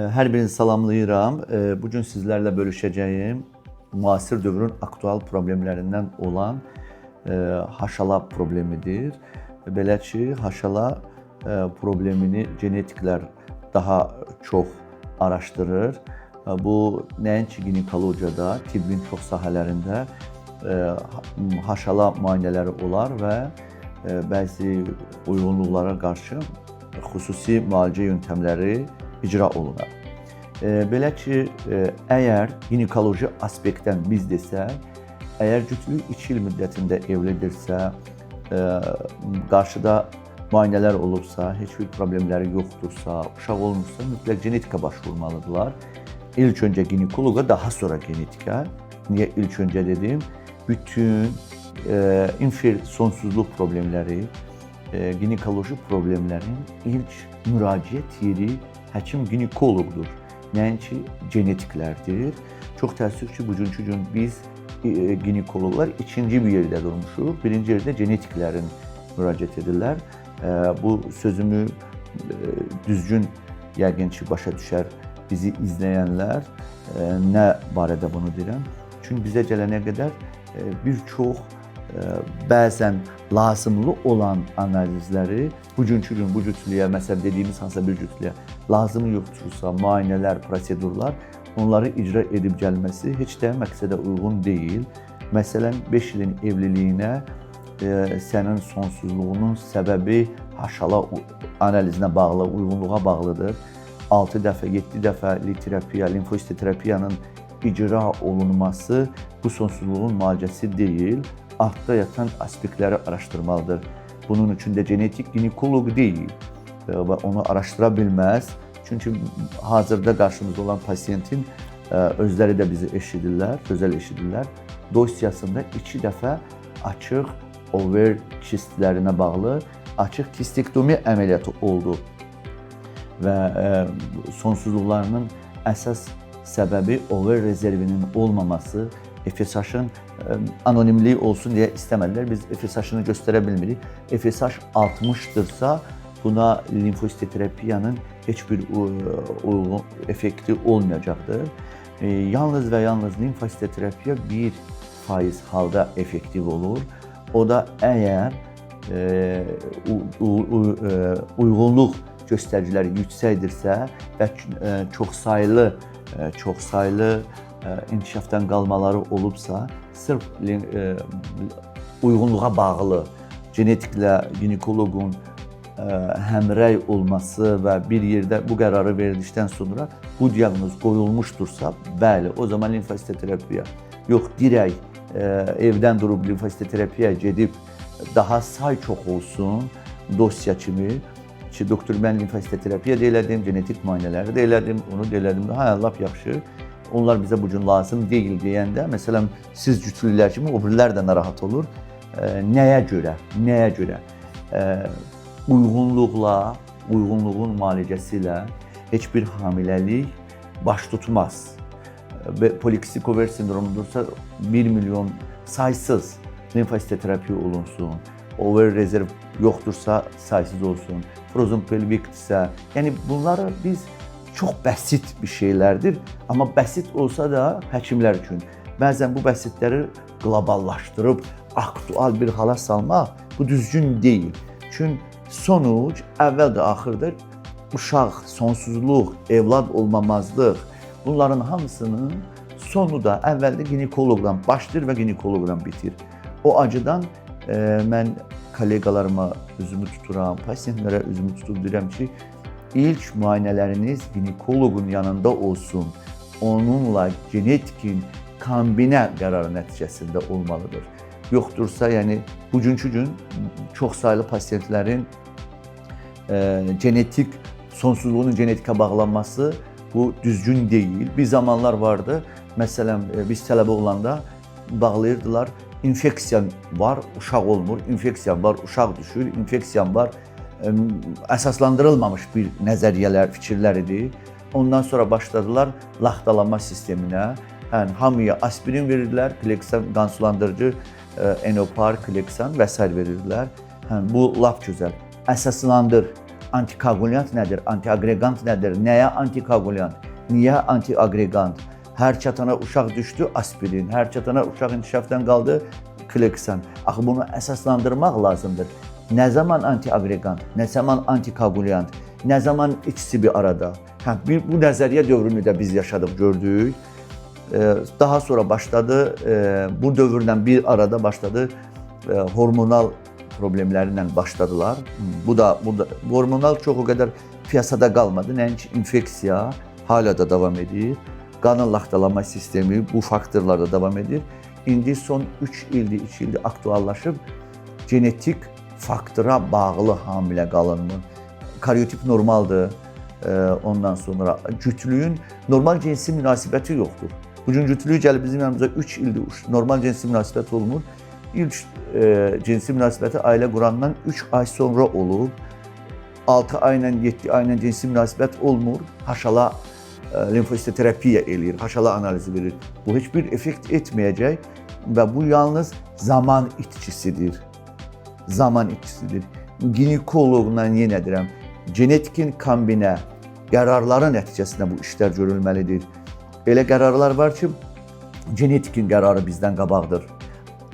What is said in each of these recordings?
Hər birini salamlayıram. Bu gün sizlərlə bölüşəcəyim müasir dövrün aktual problemlərindən olan haşala problemidir. Belə ki, haşala problemini genetiklər daha çox araşdırır. Bu nəinki ginekologiyada, tibbin çox sahələrində haşala müayinələri olar və bəzi uyğunluqlara qarşı xüsusi müalicə yöntəmləri icra olunar. Belə ki, əgər ginekoloji aspektdən biz desək, əgər cütlük 2 il müddətində evlidirsə, qarşıda müayinələr olubsa, heç bir problemləri yoxdursa, uşaq olmursa, mütləq genetika başvurmalıdırlar. İlk öncə ginekoloqa, daha sonra genetika. Niyə ilk öncə dedim? Bütün infer sonsuzluq problemləri, ginekoloji problemlərin ilk müraciət yeri həkim ginekoloqdur. Nəinki genetiklərdir. Çox təəssüf ki, bugünkü gün biz ginekoloqlar ikinci bir yerdə durmuşuq. Birinci yerdə genetiklərin müraciət edirlər. Bu sözümü düzgün yəqin ki, başa düşər bizi izləyənlər nə barədə bunu deyirəm. Çünki bizə gələnə qədər bir çox bəzən lazımlı olan analizləri bugünkü gün bu cütlüyə, məsələn dediyimiz hansısa bir cütlüyə lazımı yoxdursa, müayinələr, prosedurlar onları icra edib gəlməsi heç də məqsədə uyğun deyil. Məsələn, 5 ilin evliliyinə sənin sonsuzluğunun səbəbi haşala analizinə bağlı, uyğunluğa bağlıdır. 6 dəfə, 7 dəfə literapiya, limfositoterapiyanın icra olunması bu sonsuzluğun müalicəsi deyil, altda yatan aspektləri araşdırmalıdır. Bunun üçün də genetik ginekoloq deyil və onu araşdıra bilməz. Çünki hazırda qarşımızda olan pasiyentin özləri də bizi eşidirlər, gözəl eşidirlər. Dosyasında 2 dəfə açıq over kistlərinə bağlı açıq kistektomi əməliyyatı oldu və sonsuzluqlarının əsas səbəbi over rezervinin olmaması, FSH-ın anonimliyi olsun deyə istəmədilər. Biz FSH-ını göstərə bilmirik. FSH 60-dırsa, buna limfositoterapiyanın heç bir uyğun effekti olmayacaqdır. Yalnız və yalnız limfositoterapiya 1% halda effektiv olur. O da əgər uyğunluq göstəriciləri yüksəkdirsə və çoxsaylı inkişafdan qalmaları olubsa, sırf uyğunluğa bağlı genetiklə ginekoloqun həmrəy olması və bir yerdə bu qərarı verildikdən sonra bu diaqnoz qoyulmuşdursa, bəli, o zaman limfositoterapiya. Yox, direkt evdən durub limfositoterapiyaya gedib daha say çox olsun dosya kimi ki, doktor mən limfositoterapiya da elədim, genetik müayinələri də elədim, onu da elədim. Hə, lap yaxşı. Onlar bizə bu gün lazım deyil deyəndə, məsələn, siz cütlüklər kimi o birilər də narahat olur. Nəyə görə? Nəyə görə? Uyğunluqla, uyğunluğun müalicəsi ilə heç bir hamiləlik baş tutmaz. Polikistik over sindromudursa 1 milyon saysız limfositoterapiya olunsun. Over rezerv yoxdursa saysız olsun. Frozen pelvikdirsə, yəni bunları biz çox bəsit bir şeylərdir, amma bəsit olsa da həkimlər üçün bəzən bu bəsitləri qloballaşdırıb aktual bir hala salmaq bu düzgün deyil. Çünki sonuc əvvəl də axırda uşaq, sonsuzluq, evlad olmamazlıq bunların hamısının sonu da əvvəldə ginekoloqdan başlayır və ginekoloqdan bitir. O acıdan mən kolleqalarıma üzümü tuturam, pasiyentlərə üzümü tutub deyirəm ki, ilk müayinələriniz ginekoloqun yanında olsun. Onunla genetikin kombinə qərarı nəticəsində olmalıdır. Yoxdursa, yəni bugünkü gün çox saylı pasiyentlərin genetik sonsuzluğunun genetikə bağlanması bu düzgün deyil. Bir zamanlar vardı. Məsələn, biz tələbə olanda bağlayırdılar. İnfeksiya var, uşaq olmur. İnfeksiya var, uşaq düşür. İnfeksiya var. Əsaslandırılmamış bir nəzəriyyələr, fikirlər idi. Ondan sonra başladılar laxtalanma sisteminə. Yəni hamıya aspirin verirdilər, kleksan qan sulandırıcı, enopar, kleksan və sair verirdilər. Hə, bu lap gözəl. Əsaslandır. Antikoagulyant nədir? Antiagreqant nədir? Nəyə antikoagulyant? Niyə antiagreqant? Hər çatana uşaq düşdü aspirin, hər çatana uşaq inkişafdan qaldı kleksan. Axı bunu əsaslandırmaq lazımdır. Nə zaman antiagreqant, nə zaman antikoagulyant, nə zaman ikisi bir arada? Hə, bu nəzəriyyə dövrünü də biz yaşadıq, gördük. Daha sonra başladı, bu dövrlə bir arada başladı hormonal problemlərlə başladılar. Bu da hormonal çox o qədər piyasada qalmadı. Nəinki infeksiya hala da davam edir. Qanın laxtalama sistemi bu faktorlar da davam edir. İndi son 3 ildir, 2 ildir aktuallaşıb genetik faktora bağlı hamilə qalınmı. Karyotip normaldır. Ondan sonra cütlüyün normal cinsi münasibəti yoxdur. Bugün cütlüyü gəlib bizim yanımıza 3 ildir normal cinsi münasibət olmur. İlk cinsi münasibəti ailə qurandan 3 ay sonra olub. 6 ayla 7 ayla cinsi münasibət olmur. Haşala limfositoterapiya eləyir, haşala analizi verir. Bu heç bir effekt etməyəcək və bu yalnız zaman itkisidir. Zaman itkisidir. Ginekoloqla yenə deyirəm, genetikin kombinə qərarları nəticəsində bu işlər görülməlidir. Elə qərarlar var ki, genetikin qərarı bizdən qabaqdır.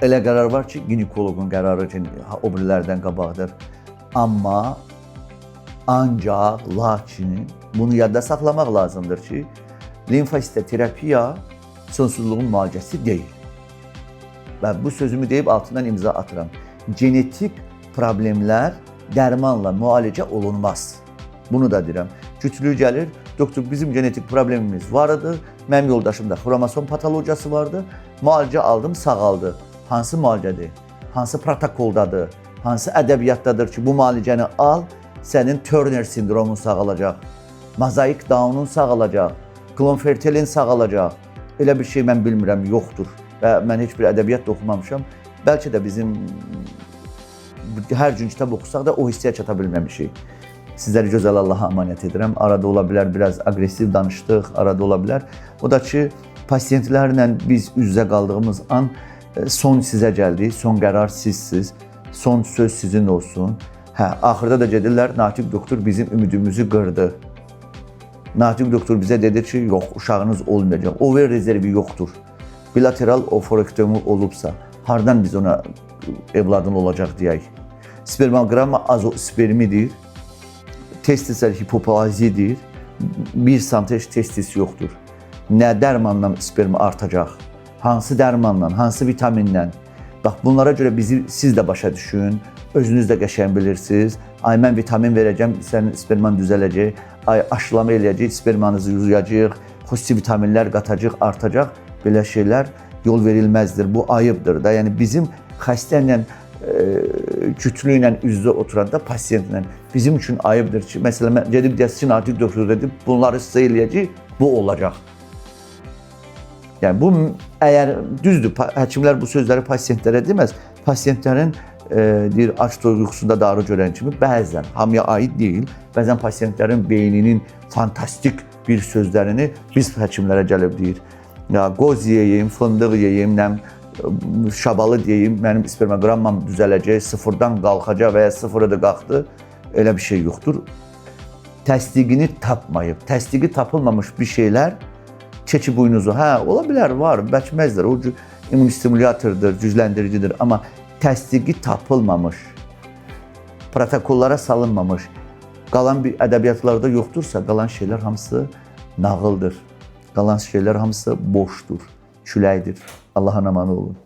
Elə qərar var ki, ginekoloqun qərarı o birilərdən qabaqdır. Amma ancaq, lakin bunu yadda saxlamaq lazımdır ki, limfositoterapiya sonsuzluğun müalicəsi deyil. Və bu sözümü deyib altından imza atıram. Genetik problemlər dərmanla müalicə olunmaz. Bunu da deyirəm. Cütlüyü gəlir, doktor bizim genetik problemimiz var idi. Mənim yoldaşımda xromosom patologiyası vardı. Müalicə aldım, sağaldı. Hansı müalicədir? Hansı protokoldadır? Hansı ədəbiyyatdadır ki, bu müalicəni al, sənin Turner sindromun sağalacaq, mozaik Down'un sağalacaq, klonfertelin sağalacaq. Elə bir şey mən bilmirəm, yoxdur. Və mən heç bir ədəbiyyat da oxumamışam. Bəlkə də bizim hər gün kitab oxusaq da o hissəyə çata bilməmişik. Sizləri gözəl Allaha əmanət edirəm. Arada ola bilər biraz aqressiv danışdıq, arada ola bilər. O da ki, pasiyentlərlə biz üz-üzə qaldığımız an son sizə gəldi, son qərar sizsiz, son söz sizin olsun. Hə, axırda da gedirlər, Natiq doktor bizim ümidimizi qırdı. Natiq doktor bizə dedi ki, yox, uşağınız olmayacaq. Over rezervi yoxdur. Bilateral oforektomi olubsa, hardan biz ona evladın olacaq deyək. Spermoqramma azospermidir. Testislər hipoplazidir. 1 sm testis yoxdur. Nə dərmanla sperm artacaq? Hansı dərmanla, hansı vitaminlə? Bax bunlara görə bizi siz də başa düşün. Özünüz də qəşəng bilirsiniz. Ay mən vitamin verəcəm, sənin sperman düzələcək. Ay aşılama eləyəcək, spermanızı yuyacağıq, xüsusi vitaminlər qatacaq, artacaq. Belə şeylər yol verilməzdir. Bu ayıbdır da. Yəni bizim xəstə ilə cütlüklə üz-üzə oturanda pasiyentlə bizim üçün ayıbdır ki, məsələn mən gedib deyəsi ki, Natiq doktor dedi, bunları sizə eləyəcək, bu olacaq. Yəni bu əgər düzdür, həkimlər bu sözləri pasiyentlərə deməz. Pasiyentlərin deyir aç toyuq yuxusunda darı görən kimi bəzən hamıya aid deyil, bəzən pasiyentlərin beyninin fantastik bir sözlərini biz həkimlərə gəlib deyir. Ya qoz yeyim, fındıq yeyim, nəm şabalı deyim, mənim spermoqrammam düzələcək, sıfırdan qalxacaq və ya sıfırı da qalxdı. Elə bir şey yoxdur. Təsdiqini tapmayıb, təsdiqi tapılmamış bir şeylər keçi buynuzu, hə, ola bilər, var, bəkməzdir, o immunstimulyatordur, gücləndiricidir, amma təsdiqi tapılmamış, protokollara salınmamış, qalan bir ədəbiyyatlarda yoxdursa, qalan şeylər hamısı nağıldır. Qalan şeylər hamısı boşdur, küləkdir. Allahın amanı olun.